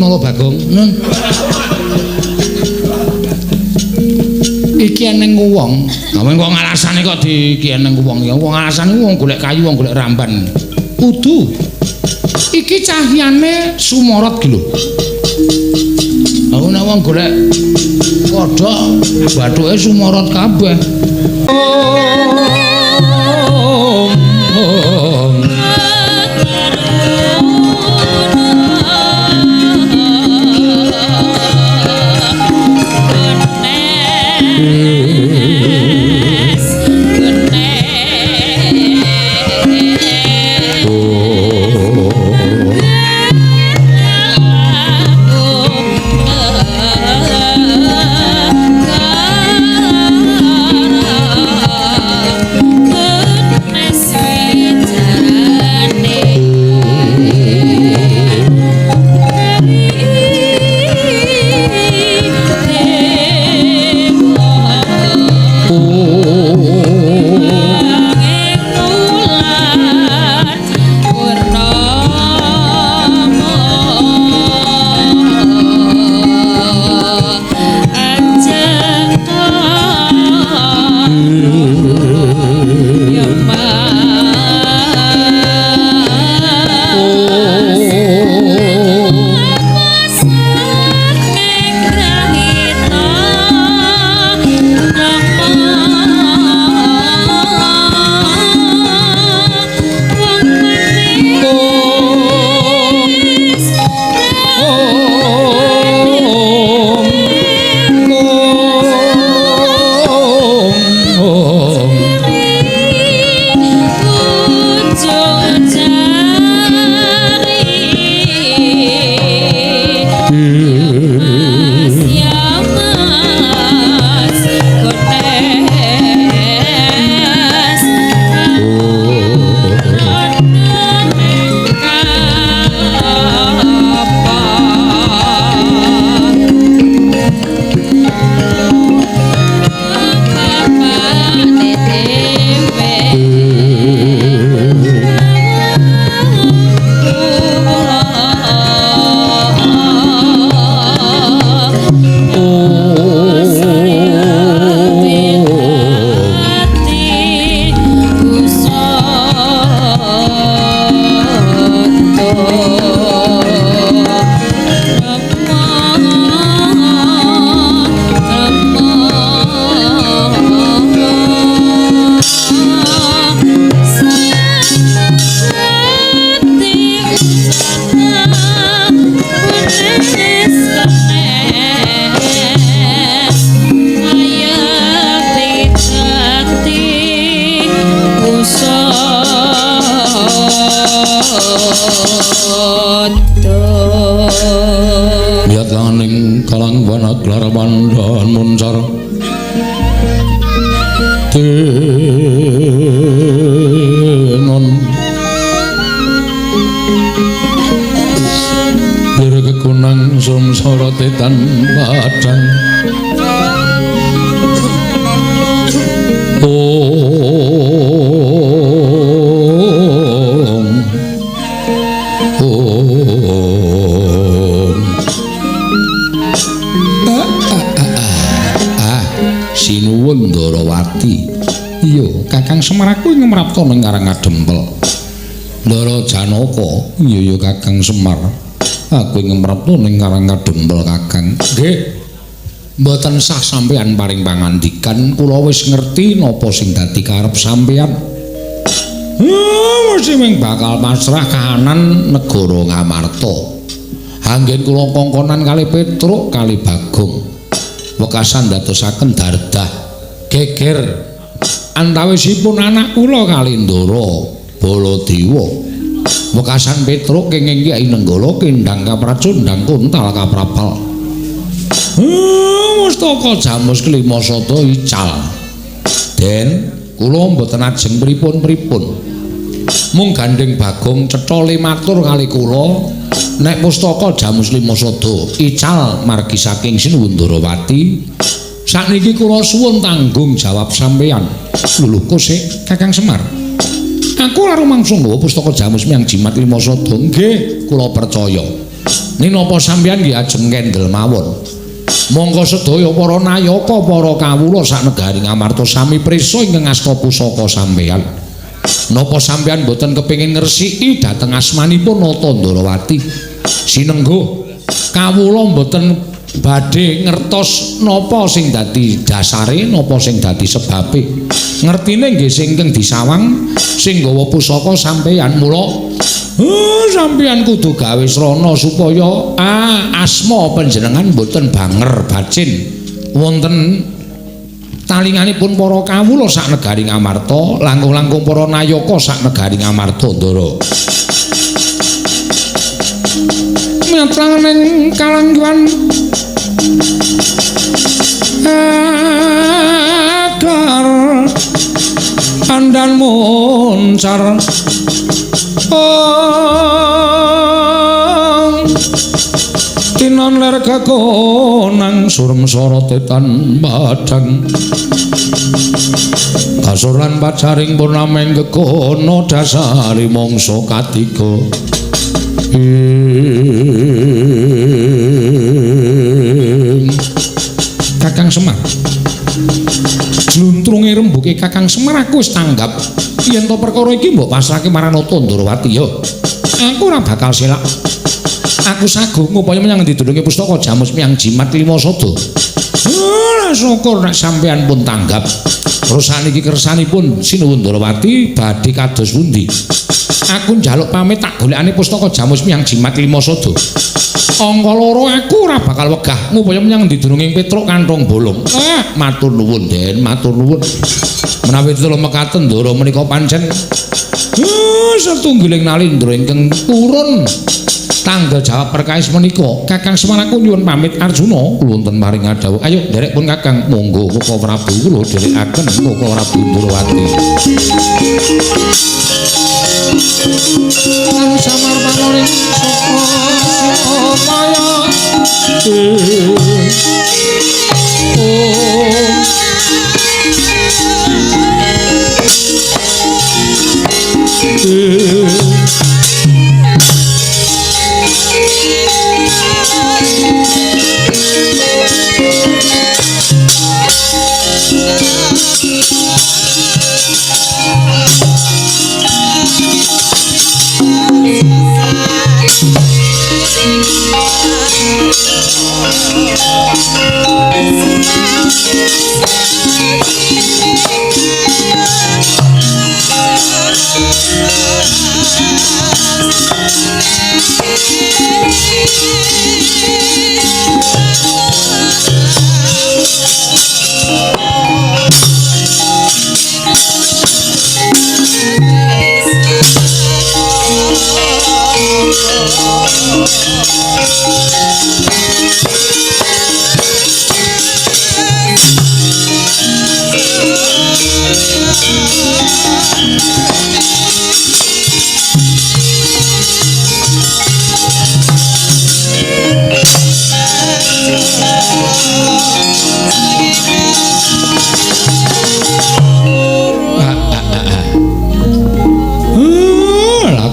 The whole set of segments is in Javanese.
Nala Bagong. Nun. Iki eneng wong. Lah wong alasane kok di iki eneng wong ya. Wong alasane wong golek kayu, wong golek ramban. Kudu. Iki cahyane sumorot ki lho. Aku nek wong golek kodhok bathuke sumorot kabeh. Sinuwun Ndarawati. Iya, Kakang Semar aku ing mrapta ning Karang Kadempel. Ndara Janaka. Iya ya Kakang Semar. Aku ing mrapta ning Karang Kadempel Kakang. Nggih. Mboten sah sampeyan paring pangandikan, kula wis ngerti napa sing dadi karep sampeyan. Mesti ming bakal pasrah kahanan negara Ngamarta. Anggen kula kongkonan kali Petruk kali Bagong. Wekasan dadosaken dardah geger antawisipun anak kula kali Ndara Baladewa. Wekasan Petruk kenging Kyai Nenggala kendhang kapracundhang kuntal kaprapal. Mustaka jamus kelima sada ical. Den kula mboten ajeng pripun-pripun. Mung gandeng Bagong cetha matur kali kula nek pustaka jamus lima sada ical margi saking Sinuwun Ndarawati. Sakniki kula suwun tanggung jawab sampeyan. Lho kok Kakang Semar. Aku ora rumangsa nggawa pustaka jamus miyang jimat lima sada. Nggih, kula percaya. Ning napa sampeyan nggih ajeng kendel mawon? Monggo sedaya para nayaka para kawula sak negari Ngamarta sami prisa ingkang asta pusaka sampeyan. Napa sampeyan boten kepengin ngresiki dhateng asmanipun Nata Ndorowati? Sinengguh kawula mboten badhe ngertos napa sing dadi dasare, napa sing dadi sebabe. Ngertine nggih sing ingkang disawang sing gawa pusaka sampeyan. Mula sampeyan kudu gawe srana supaya asma panjenengan mboten banger bacin wonten talinganipun para kawula sak negari Ngamarta, langkung-langkung para nayaka sak negari Ngamarta, Ndara. Matrangening kalangguhan agar andan muncar tinon ler kakonang surem sorote tan padhang kasur lan pacaring purnameng kekono dasari mangsa katiga. Kakang Semar, jluntrunge rembuke Kakang Semar aku wis tanggap yen to perkara iki mbok pasrahke marang Nata Ndorowati ya. Aku ora bakal selak. Aku sagung ngupaya menyang didulunge pustaka Jamus Miang Jimat Lima Sada. Ora syukur nek sampeyan pun tanggap. Terus saniki kersanipun Sinuwun Ndorowati badhe kados pundi? Aku njaluk pamit tak golekane pustaka Jamus Miang Jimat Lima Sada. Angka loro aku ora bakal wegah ngupaya menyang didurunging Petruk kantong bolong. Matur nuwun, Den, matur nuwun. Menawi tetula mekaten Ndara menika pancen setunggiling nalindra ingkang turun tanggal jawab perkawis menika. Kakang Semar aku nyuwun pamit Arjuna wonten maring dawuh. Ayo nderek pun Kakang, monggo Koko Prabu kula dherekaken Koko Prabu Ndorowati. Lan samar panoring saka Sinamaya.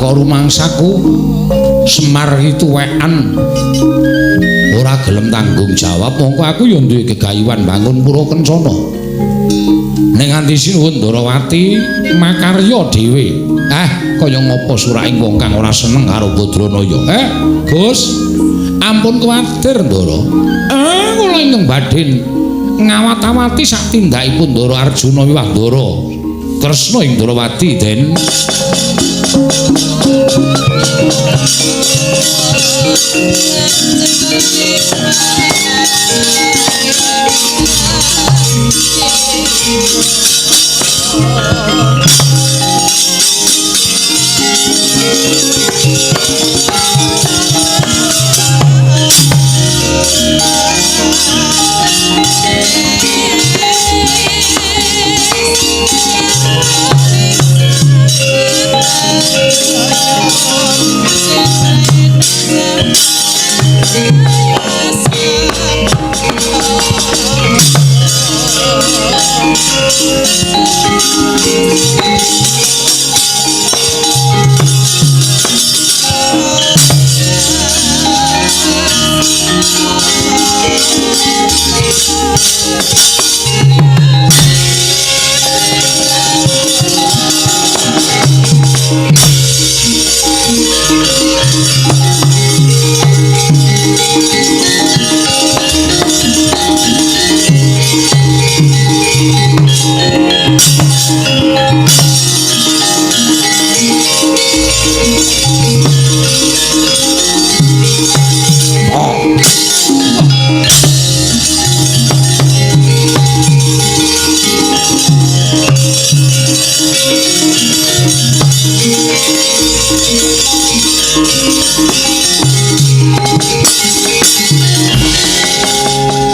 Rumangsaku Semar iki tuwekan ora gelem tanggung jawab, mongko aku ya duwe gegayuhan bangun pura kencana. Ning nganti Sinuwun Ndorowati makarya dhewe. Kaya ngapa suraking wong kang ora seneng karo Badranaya? Gus, ampun kuwatir Ndara. Kula ingkang badhe ngawat-awati sak tindakipun Ndara Arjuna wiwah Ndara Kresna ing Ndorowati, Den.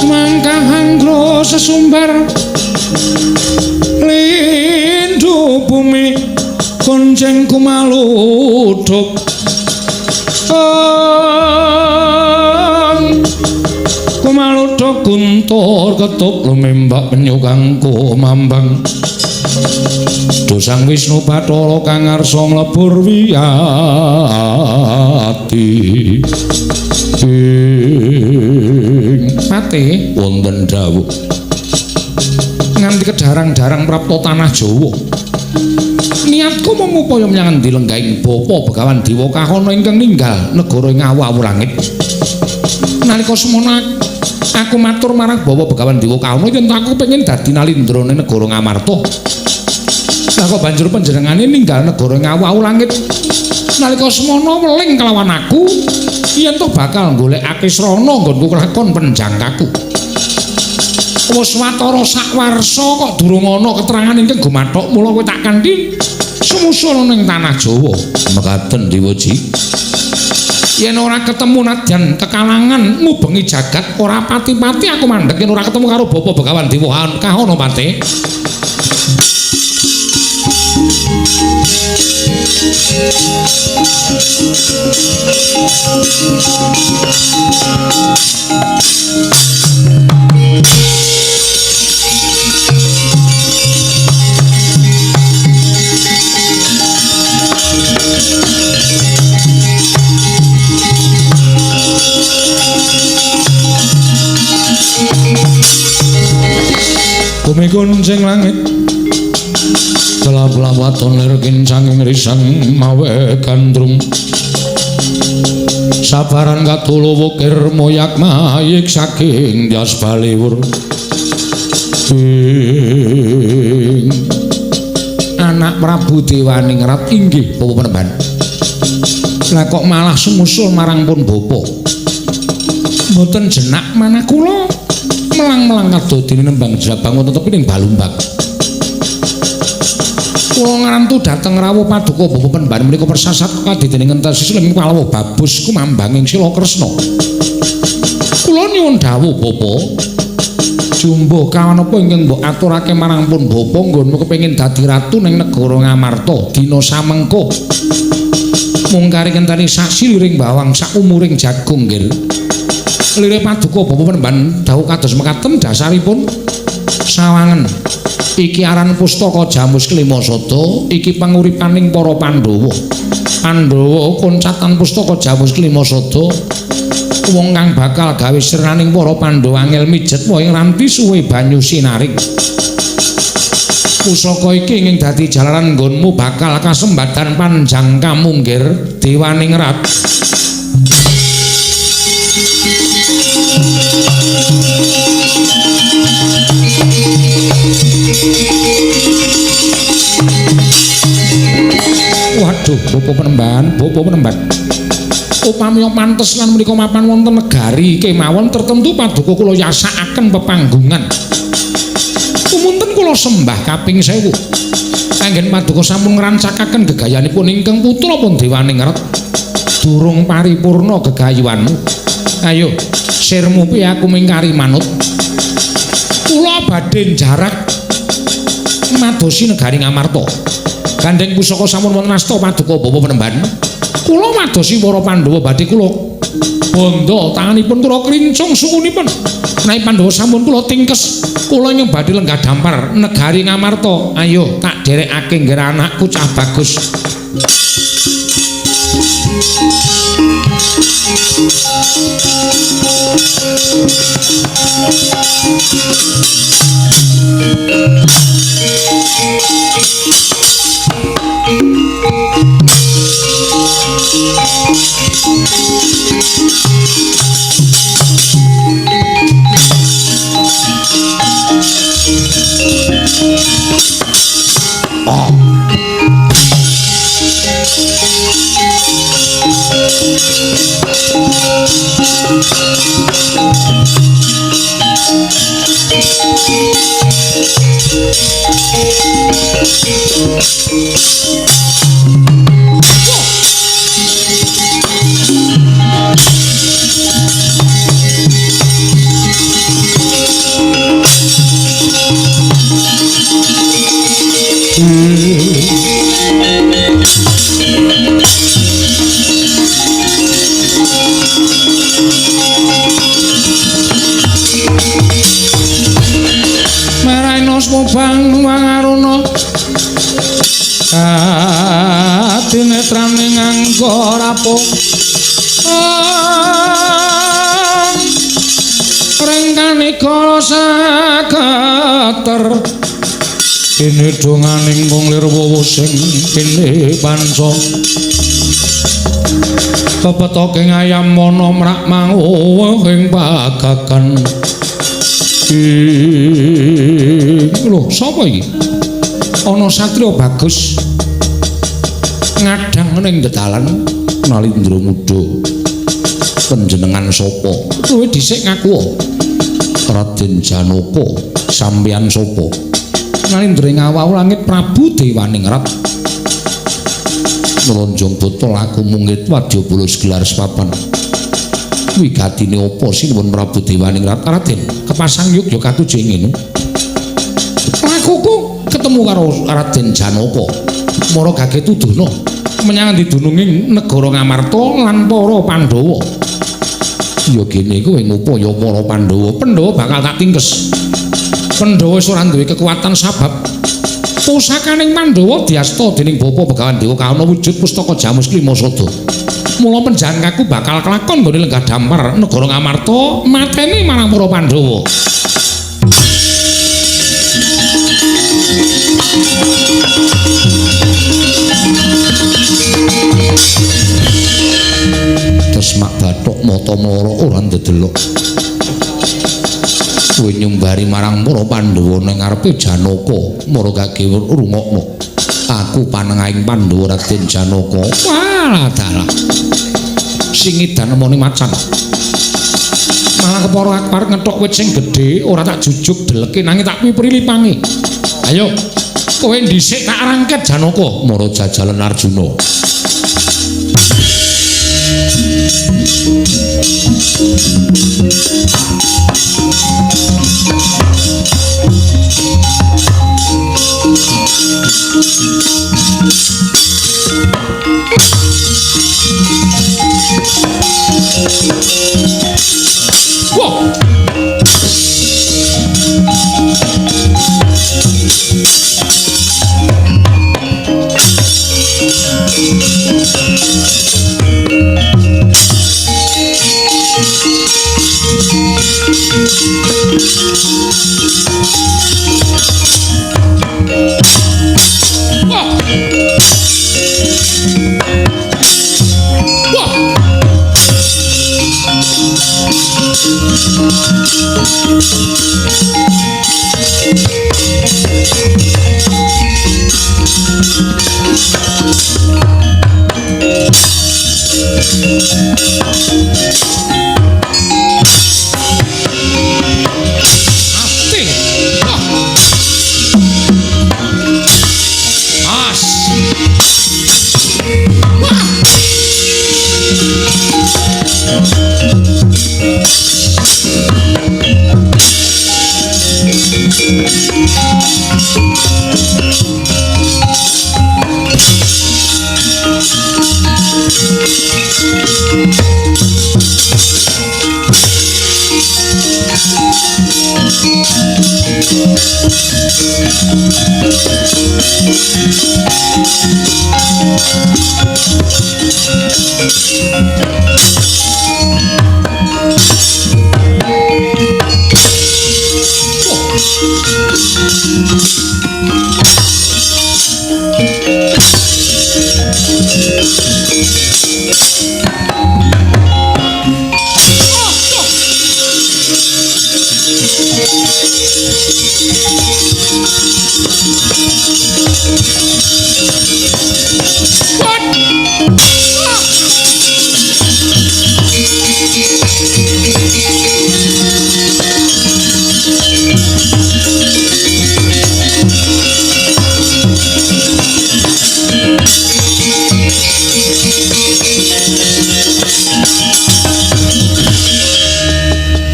Mangkahanggra sesumbar lindu bumi konceng kumaluduk kumaluduk guntur ketup lumembak penyu kang kumambang dosang Wisnu Bathara kang ngarsa mlebur wiyati ing pate wonten dawuh nganti kedarang-darang prapta tanah Jawa. Niatku mung upaya menyang endi lenggahing Bapa Begawan Dewa Kahana ingkang ninggal negara ing awu-awu langit. Nalika semono aku matur marang Bapa Begawan Dewa Kahana yen aku pengen dadi nalindrane negara Ngamarta. Lah kok banjur panjenengane ninggal negara ing awu-awu langit. Nalika semono weling kelawan aku yen to bakal golekake srana nggonku kelakon penjangkaku. Wis watara sakwarsa kok durung ana keterangan ingkang gumathok, mula kowe tak kanthi sumusul ning tanah Jawa. Mekaten Dewaji. Yen ora ketemu nadyan kekalangan ngubengi jagat ora pati-pati aku mandheg yen ora ketemu karo Bapa Begawan Dewa Kahana Pate. Bumi kuncing langit kelap-kelap waton lir kincang risang mawe gandrung sabaran katulu wukir moyak mayik saking jas baliwur ing anak Prabu Dewaningrat inggih Bapak Penemban. Lah kok malah sumusul marang pun bapa. Mboten jenak manah kula melang-melang kadodene nembang jabang wonten tepi ning Balumbang. Kula ngrantu dhateng rawuh paduka Bapak Penemban menika persasat kadidene ngentesi slim kalawuh babus kumambanging Sila Kresna. Kula nyuwun dawuh Bapak. Jumbuh kawan apa ingkang mbok aturake marang pun bapa nggonmu kepengin dadi ratu ning negara Ngamarta dina samengko. Mung kari ngenteni saksi liring bawang saumuring jagung nggih. Lire paduka Bapak Penemban dawuh kados mekaten dasaripun sawangen. Iki aran pustaka Jamus Kelima Sada, iki panguripaning para Pandhawa. Pandhawa koncatan pustaka Jamus Kelima Sada wong kang bakal gawe sirnaning para Pandhawa angel mijet wae ranti suwe banyu sinaring. Pusaka iki ingkang dadi jalaran nggonmu bakal kasembadan panjang kamunggir Dewaningrat. Waduh, Bapak Penemban, Bapak Penemban. Upami pantes lan menika mapan wonten negari kemawon tertentu paduka kula yasakaken pepanggungan. Umunten kula sembah kaping 1000. Anggen paduka sampun ngrancakaken gegayanipun ingkang putra pun Dewaningrat. Durung paripurna gegayuhanmu. Ayo, sirmu piye aku mingkari manut. Kula badhe njarak madosi negari Ngamarta. Gandeng pusaka sampun wonten asta paduka Bapak Penemban. Kula madosi para Pandhawa badhe kula bandha tanganipun kula krincung sukunipun. Menawi Pandhawa sampun kula tingkes, kula ingkang badhe lenggah dampar negari Ngamarta. Ayo tak derekake nggih anakku cah bagus. Adinetrane nganggo rapuh rengkane kala saketer dene donganing wong lir wowo sing kene panca kepetoke ngayam ana mrak manguwuh ing pagagan. Lho sapa iki? Ana satriya bagus ngadang ning dedalan Nalindra Muda. Panjenengan sapa? Kowe dhisik ngaku. Raden Janaka, sampeyan sapa? Nalindra ngawau langit Prabu Dewaningrat. Nlonjong botol aku mungit wadya bulus gelar sepapan. Wigatine apa sinuwun Prabu Dewaningrat? Raden, kepasang yuk ya katuju ngene. Lakuku ketemu karo Raden Janaka. Mara gage tuduhna menyang didununging negara Ngamarta lan para Pandhawa. Ya gene kowe ngupaya para Pandhawa, Pandhawa bakal tak tingkes. Pandhawa wis ora duwe kekuatan sabab pusakaning Pandhawa diasta dening Bapa Begawan Dewa Kawana wujud pustaka Jamus Klimasada. Mula penjangkaku bakal kelakon nggone lenggah dampar negara Ngamarta mateni marang para Pandhawa. Mak bathuk mata mloro ora ndedelok. Kowe nyumbari marang para Pandhawa ning ngarepe Janaka, mara gage rungokno. Aku panengahing Pandhawa Raden Janaka. Walah dalah. Sing edan nemoni macan. Malah kepara aku arep ngethok wit sing gedhe, ora tak jujuk deleke nanging tak pipri lipange. Ayo, kowe dhisik tak rangket Janaka, mara jajalan Arjuna. Wah.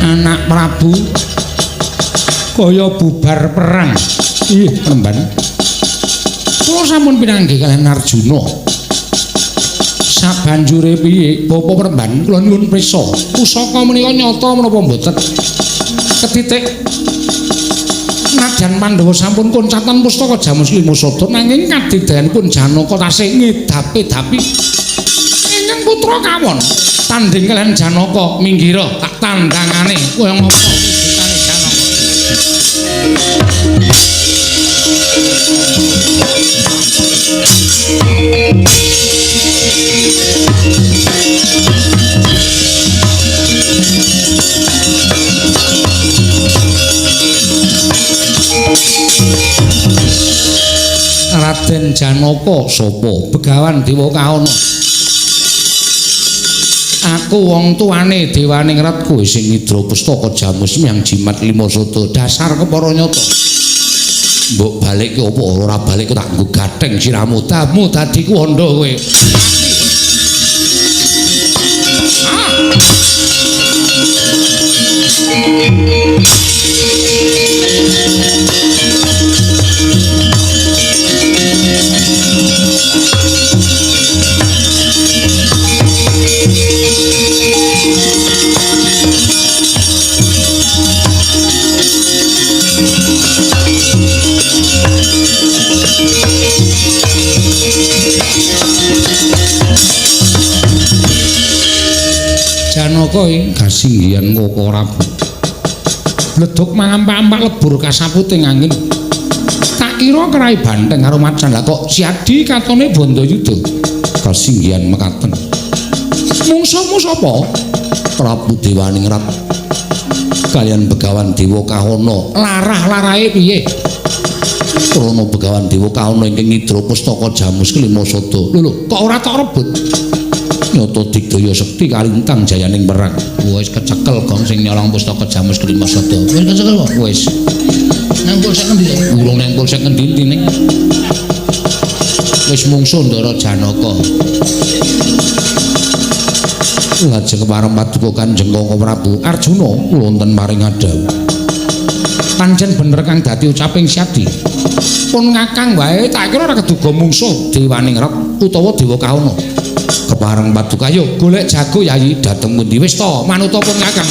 Anak Prabu kaya bubar perang. Ih, Remban. Kula sampun pinanggih kaliyan Arjuna. Sabanjure piye, Bapak Premban, kula nyuwun prisa. Pusaka menika nyata menapa mboten? Ketitik Nadyan Pandhawa sampun koncatan pustaka Jamus Lima Sada nanging kadigdayanipun Janaka tasih ngedapi-dapi. Ingkang putra kawon tandhing kaliyan Janaka minggira tak tandangane kaya ngapa wujudane Janaka. Raden Janaka sapa? Begawan Dewa Kahana. Aku wong tuane Dewaningrat kowe sing ngidra pustaka Jamus Miang Jimat Lima Sada dasar kepara nyata. Mbok balikke apa ora balik tak nggo gatheng siramu damu dadi kuwanda kowe. Janaka ing kasinggihan Koko Prabu. Bledhog mangampak-ampak lebur kasaputing angin. Tak kira kerai banteng karo macan lah kok Siadi katone Bandayuda. Kasinggihan mekaten. Mungsuhmu sapa? Prabu Dewaningrat kaliyan Begawan Dewa Kahana. Larah-larahe piye? Krana Begawan Dewa Kahana ingkang ngidra pustaka Jamus Kelima Sada. Lho lho, kok ora tok rebut? Nyata digdaya sekti kalintang jayaning perang. Wis kecekel gong sing nyolong pustaka Jamus Kelima Sada. Wis kecekel kok. Wis. Nang polsek ngendi? Urung nang polsek ngendi ning. Wis mungsuh Ndara Janaka. Lajeng kepareng paduka Kanjeng Koko Prabu Arjuna wonten maring adawu. Pancen bener kang dadi ucaping Siadi. Pun ngakang wae tak kira ora keduga mungsuh Dewaningrat utawa Dewa Kahana. Kepareng paduka ayo golek jago yayi dhateng pundi wis to manuta pun kakang.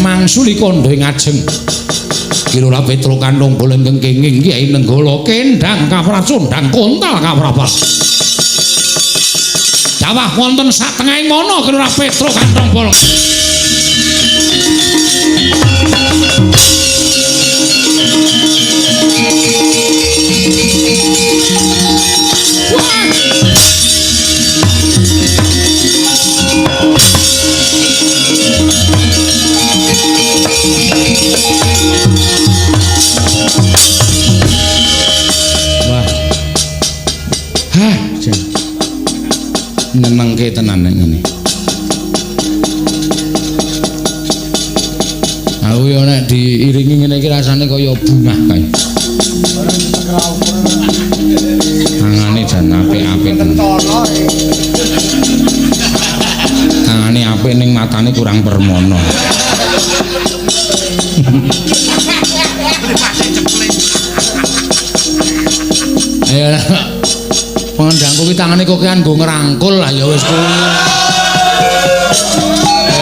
Mangsuli kandha ing ajeng. Kilura Petro kanthong bola ingkang kenging Kyai Nenggala kendang kapracundang kontal kaprapal. Dawah wonten satengahing mana Kilura Petro kanthong bola. Wah. Hah, jan. Nyenengke tenan nek ngene. Aku yo nek diiringi ngene iki rasane kaya bungah kae. Tangane jan apik-apik. Tangane apik ning matane kurang permono. Ayo pengendangku ki tangane kok kian nggo ngrangkul lah ya wis kuwi.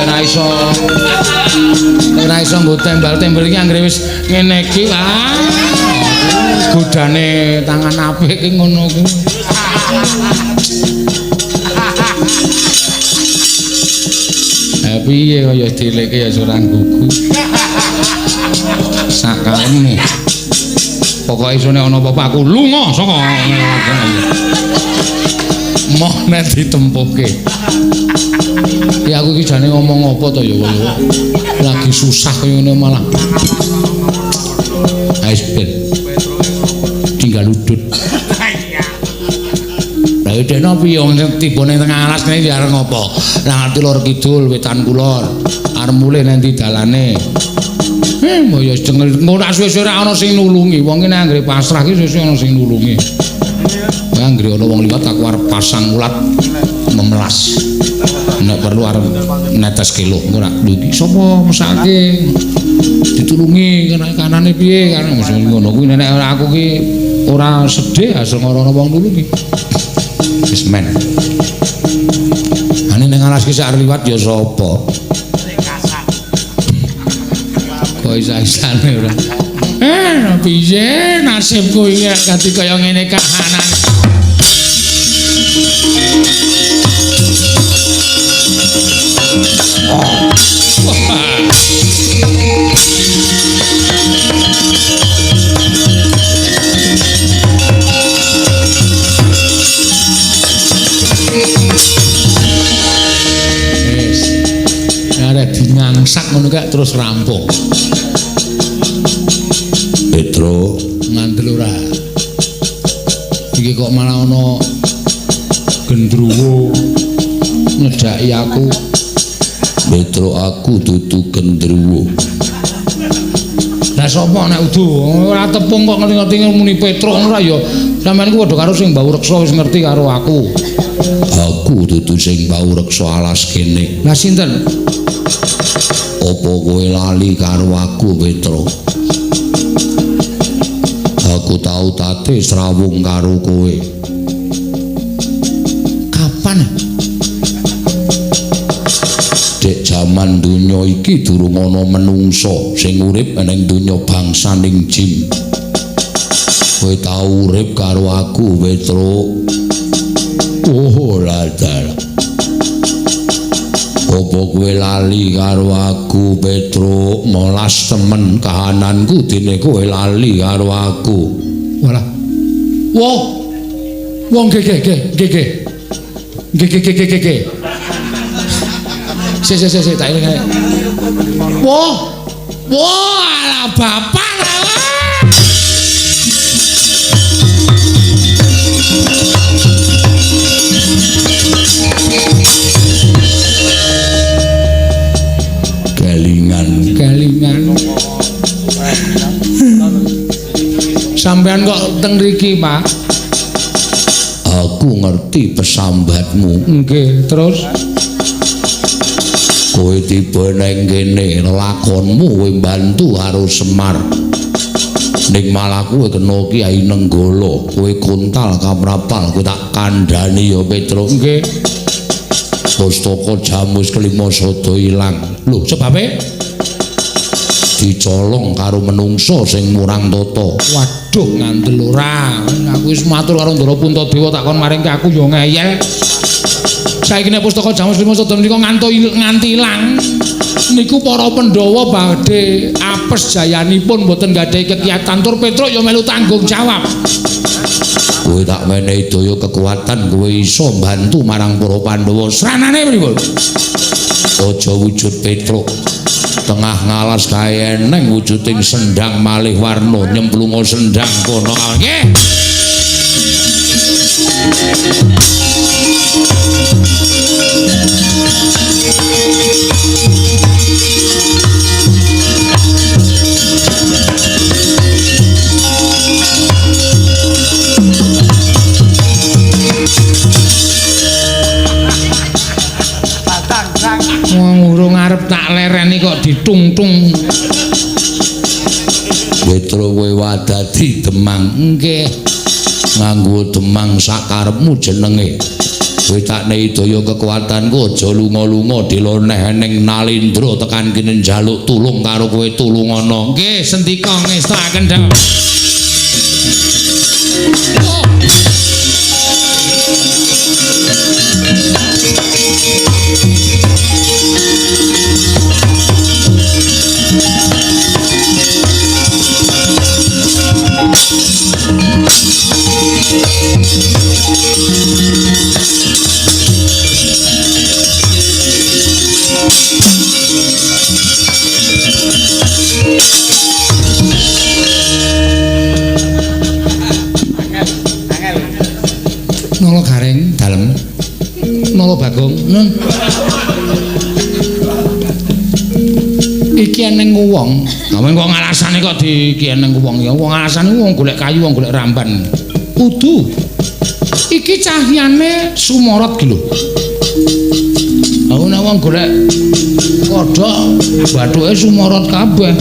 Ora iso. Ora iso nggo tembal-tembel iki anggere wis ngene iki. Ah. Godane tangan apik ki ngono kuwi. Piye kaya dileke ya ora gugu. Sak kalemu. Pokoke isone ana apa-apa aku lunga saka. Moh nek ditempuhke. Ya aku iki jane ngomong apa to ya lagi susah kaya ngene malah. Wis ben. Tinggal udut. Lah dene piye wong tiba ning tengah alas kene arep ngopo? Lah ngerti lor kidul wetan kulor. Arep mulih nang ndi dalane. Mbok ya jengel ora suwe-suwe ora ana sing nulungi. Wong ki nek anggere pasrah ki suwe-suwe ana sing nulungi. Anggere ana wong liwat aku arep pasang ulat memelas. Nek perlu arep netes kilo ora lho iki sapa mesake ditulungi kanane piye kan ngono kuwi nek aku ki ora sedih asal ora ana wong nulungi. Wis men. Ane ning alas ki sak liwat ya sapa? Kok isa-isane ora. Piye nasibku iki ganti kaya ngene kahanan. Wis. Arek dingangsak ngono kae terus rampung. Petro ngandel ora. Iki kok malah ana gendruwo nyedhaki aku. Petro aku dudu gendruwo. Lah sapa nek udu ora tepung kok ngerti-ngerti muni Petro ngono ora ya. Sampeyan ku padha karo sing bau reksa wis ngerti karo aku. Aku dudu sing bau reksa alas kene. Lah sinten? Apa kowe lali karo aku, Petro? Aku tau tate srawung karo kowe. Kapan? Dek jaman donya iki durung ana menungsa sing urip ning donya bangsaning jin. Kowe tau urip karo aku, Petro. Oh, ladar. Apa kowe lali karo aku, Petro? Molas temen kahananku dene kowe lali karo aku. Walah. Wah. Wong ge ge ge ge ge. Ge ge ge ge ge. Se se se se tak eling. Wah. Wah, ala bapak lah. Kelingan, kelingan. Sampean kok teng mriki, Pak? Aku ngerti pesambatmu. Nggih, terus kowe tiba nang kene lakonmu kowe bantu karo Semar. Ning malah kowe kena Kyai Nenggala, kowe kontal kamrapal, kowe tak kandhani ya Petro. Nggih. Pustaka Jamus kelima sada ilang. Lho, sebabe dicolong karo menungsa sing murang tata. Waduh, ngandel ora. Aku wis matur karo Ndara Puntadewa tak kon maringke aku ya ngeyel. Saiki nek pustaka Jamus kelima sada menika nganti ilang. Niku para Pandhawa badhe apes jayanipun mboten gadhahi kekiyatan tur Petruk ya melu tanggung jawab. Kowe tak menehi daya kekuatan kowe iso mbantu marang para Pandhawa. Sranane pripun? Aja wujud Petruk. Tengah ngalas kae eneng wujuding sendang malih warna nyemplunga sendang kono. Nggih. Wong urung arep tak lereni kok ditungtung. Petro kowe wadadi demang. Nggih. Nganggo demang sakarepmu jenenge. Kowe tak nehi daya kekuatanku aja lunga-lunga diloneh ning Nalindra tekan kene njaluk tulung karo kowe tulungana. Nggih, sendika ngestakaken dawuh. Nala Gareng dalem. Nala Bagong. Nun. Iki eneng wong. Lah wong alasane kok di iki eneng wong ya. Wong alasane wong golek kayu, wong golek ramban. Kudu. Iki cahyane sumorot ki lho. Aku nek wong golek kodhok, bathuke sumorot kabeh.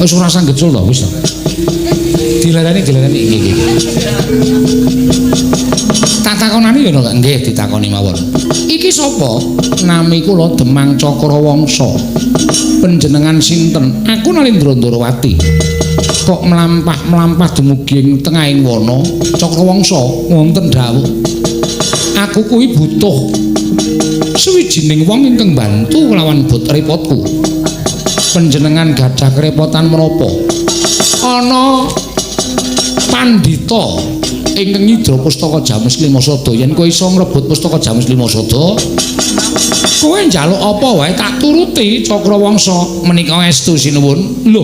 Wis ora usah gecul to, wis to. Dilereni iki iki. Tak takonani ya nggih ditakoni mawon. Iki sapa? Nami kula Demang Cakrawangsa. Panjenengan sinten? Aku Nalindra Ndarawati. Kok mlampah-mlampah dumugi ing tengahing wana Cakrawangsa wonten dawuh. Aku kuwi butuh suwijining wong ingkang bantu kelawan bot repotku. Panjenengan gadah kerepotan menapa? Ana pandhita ingkang nyidra pustaka Jamus Lima Sada. Yen kowe iso ngrebut pustaka Jamus Lima Sada, kowe njaluk apa wae tak turuti Cakrawangsa. Menika estu sinuwun. Lho,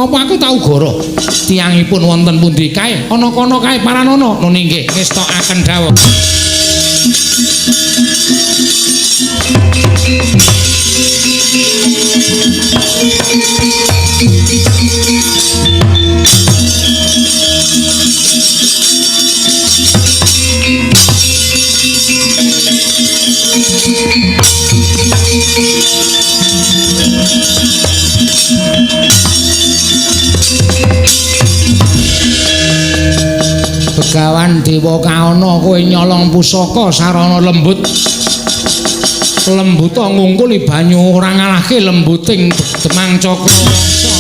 apa aku tau goro? Tiyangipun wonten pundi kae? Ana kono kae paranana. Nun inggih ngestokaken dawuh. Begawan Dewa Kaana kowe nyolong pusaka sarana lembut. Lembuta ngungkuli banyu ora ngalahke lembuting Demang Cakrawangsa.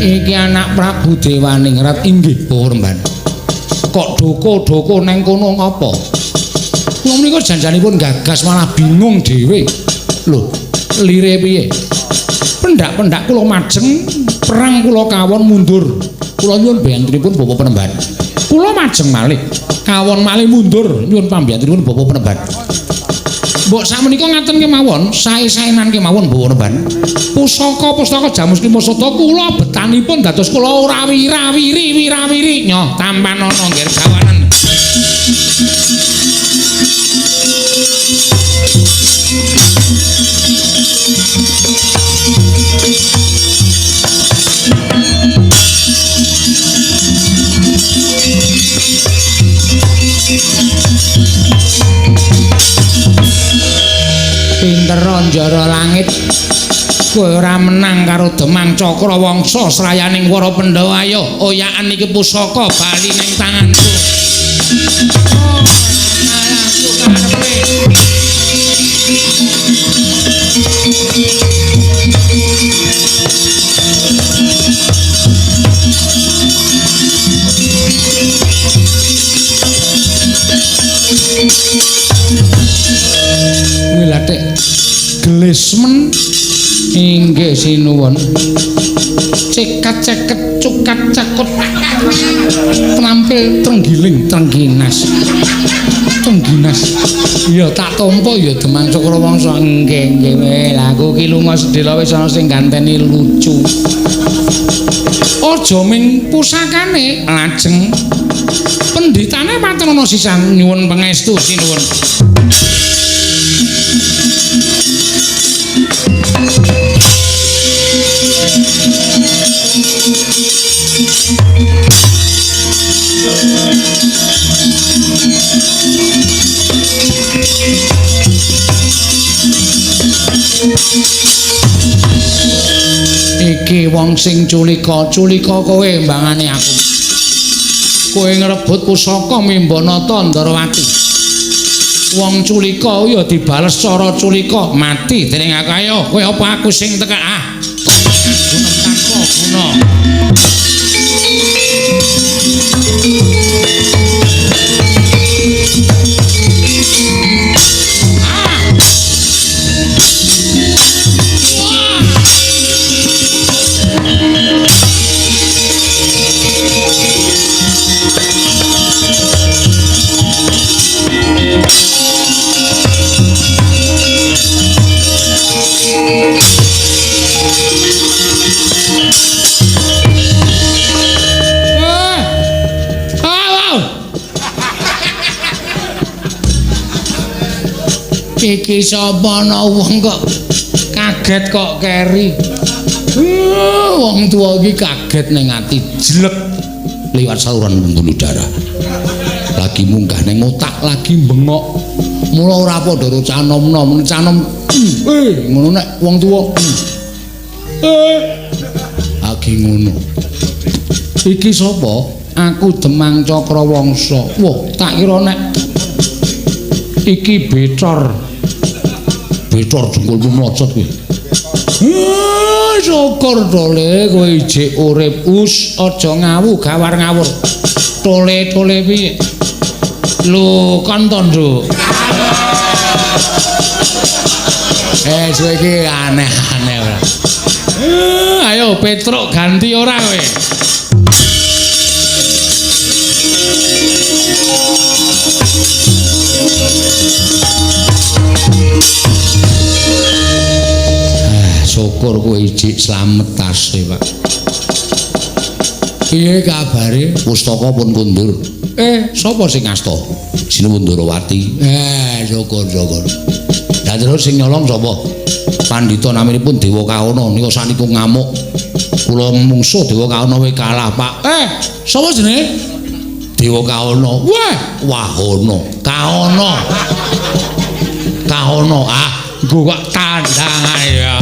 Iki anak Prabu Dewaningrat inggih Bawa. Kok doko-doko neng kono ngapa? Wong menika janjanipun gagas malah bingung dhewe. Lho, lire piye? Pendak-pendak kula majeng, perang kula kawon mundur. Kula nyuwun biyantunipun Bapak Penemban. Kula majeng malih, kawon malih mundur nyuwun pambiyantunipun Bapak Penemban. Mbok sakmenika ngaten kemawon, sae-saenan kemawon Bapak Penemban. Pusaka-pusaka Jamus Lima Sada kula betanipun dados kula ora wirawiri wirawiri nyoh tampan ana ngger gawanen. Pinter njara langit kowe ora menang karo Demang Cakrawangsa srayaning para Pandhawa. Ayo oyakan iki pusaka bali ning tanganku. Oh, aku karepe. Kuwi lathik gelismen inggih sinuwun. Cekat ceket cukat cakut trampil trenggiling trengginas. Trengginas. Ya tak tampa ya Demang Cakrawangsa. Nggih nggih. Lah aku ki lunga sedhela wis ana sing ganteni lucu. Aja ming pusakane lajeng pendhitane paten ana sisan nyuwun pangestu sinuwun. Iki wong sing culika, culika kowe mbangane aku. Kowe ngrebut pusaka Mimbanata Ndarawati. Wong culika ya dibales cara culika, mati dening aku. Ayo, kowe apa aku sing teka? Ah. Gunung tanpa guna. Iki sapa ana wong kok kaget kok keri. Wong tuwa iki kaget ning ati jlek liwat saluran pembuluh darah. Lagi munggah ning otak, lagi bengok. Mula ora padha karo cah nom-nom, cah nom ngono nek wong tuwa. Lagi ngono. Iki sapa? Aku Demang Cakrawangsa. Wah, tak kira nek iki Becor. Becor jengkulmu mlocot kowe. Syukur tole kowe ijik urip. Us aja ngawu gawar ngawur. Tole-tole piye? Lho kon to, Nduk. Kowe iki aneh-aneh ora. Ayo Petruk ganti ora kowe. Syukur kowe ijik slamet tase, Pak. Piye kabare? Pustaka pun kundur. Sapa sing ngasta? Sinuwun Ndarawati. Syukur, syukur. Lah terus sing nyolong sapa? Pandhita naminipun Dewa Kawana nika sakniku ngamuk. Kula mungsuh Dewa Kawana we kalah, Pak. Sapa jenenge? Dewa Kawana. Wah, Wahana. Kawana. Kawana. Ah, nggo kok tandang ae ya.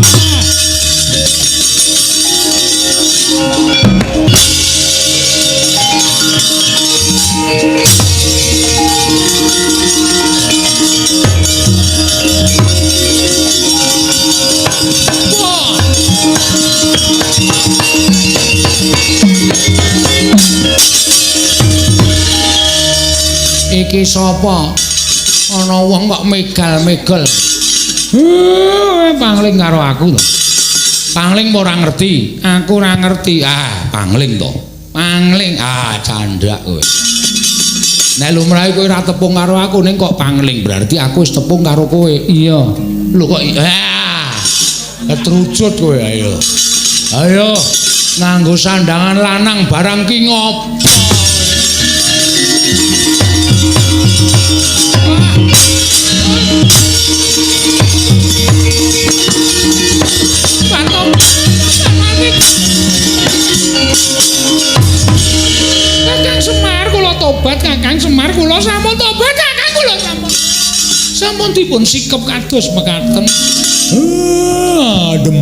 Iki sapa? Ana wong kok megal-megal. Pangling karo aku to. Pangling ora ngerti, aku ora ngerti. Ah, pangling to. Pangling, ah candhak kowe. Nek lumrahe kowe ora tepung karo aku ning kok pangling, berarti aku wis tepung karo kowe. Iya. Lho kok ah. Ketrucut kowe ayo. Ayo nganggo sandangan lanang barang ki ngopo? Kakang Semar kula tobat, Kakang Semar kula sampun tobat, Kakang kula sampun. Sampun dipun sikep kados mekaten. Adem.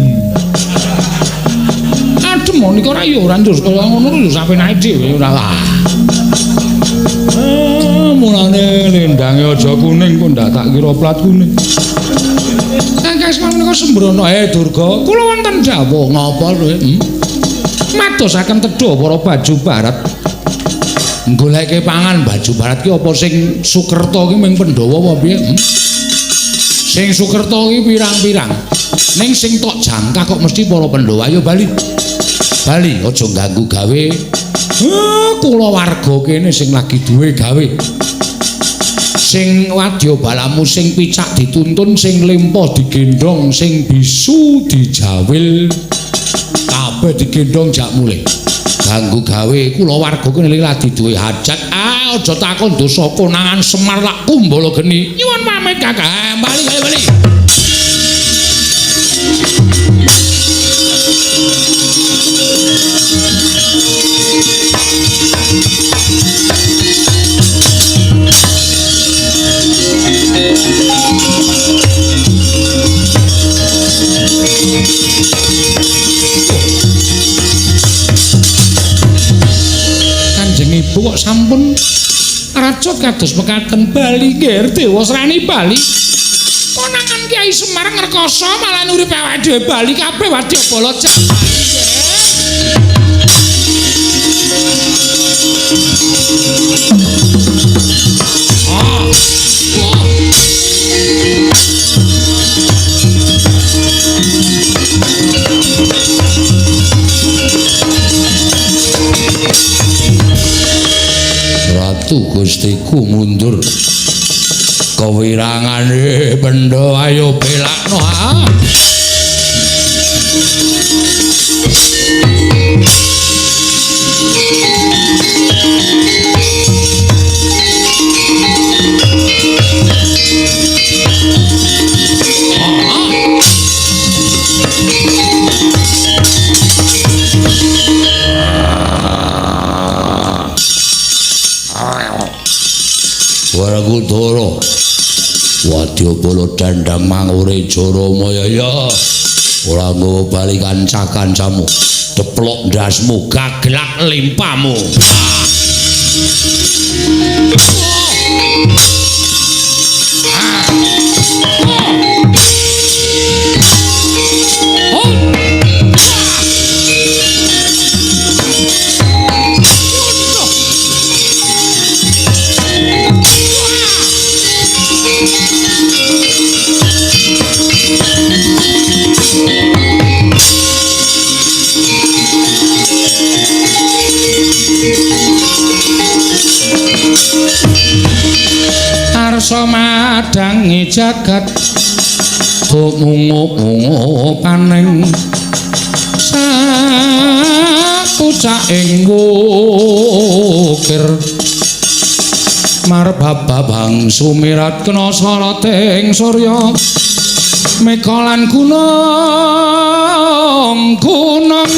Adem nika ora ya ora njur kaya ngono lho sampe naik dhewe ora lah. Mulane lendange aja kuning kok ndak tak kira plat kuning. Kakang Semar menika sembrono. Durga, kula wonten dawuh ngapa kowe? Madosaken tedha para baju barat. Goleke pangan baju barat ki apa sing Sukerta ki ming Pandhawa apa piye? Sing Sukerta ki pirang-pirang. Ning sing tok jangkah kok mesti para Pandhawa. Ayo bali. Bali aja ganggu gawe. Kula warga kene sing lagi duwe gawe. Sing wadya balamu sing picak dituntun, sing lempo digendhong, sing bisu dijawil. Kabeh digendhong jak mulih. Ganggu gawe kula warga kene lagi duwe hajat. Ah, aja takon dosa konangan Semar lak kumbala geni. Nyuwun pamit Kakang. Bali bali bali. Kanjeng Ibu kok sampun racut kados mekaten bali nggih Dewasrani bali. Konangan Kyai Semar ngrekoso malah urip awake dhewe bali kabeh wadyabala bali nggih. Ah. Wah. Ratu Gustiku mundur. Kewirangane bendho ayo belakno ha. Werkudara wadyabala dandang mangure Jaramaya ya ora nggawa bali kanca-kancamu deplok ndasmu gaglak limpamu. Arsa madangi jagat tumungu paning sapucaking wukir marbabang sumirat kena soroting surya meka lan gunung gunung.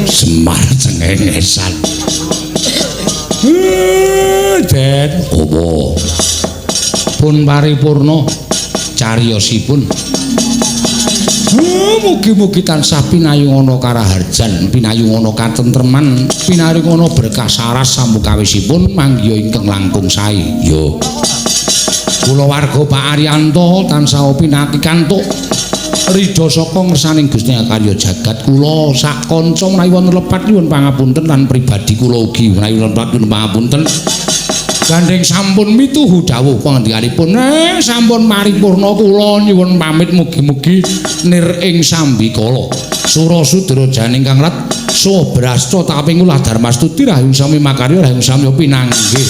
Semar cengengesan. Den Apa? Pun paripurna cariyosipun. Mugi-mugi tansah pinayungana karaharjan, pinayungana katentreman, pinayungana berkah saras samukawisipun manggiha ingkang langkung sae. Yo. Kula warga Pak Aryanto tansah pinaki kantuk ridha saka ngersaning Gusti karya jagat. Kula sak kanca menawi wonten lepat nyuwun pangapunten lan pribadi kula ugi menawi wonten lepat nyuwun pangapunten. Gandeng sampun mituhu dawuh pangandikanipun, sampun paripurna kula nyuwun pamit mugi-mugi nir ing sambikala. Sura sudra janing kang rat saha brasta taping ulah dharmastuti rahayu sami makarya rahayu sami pinanggih.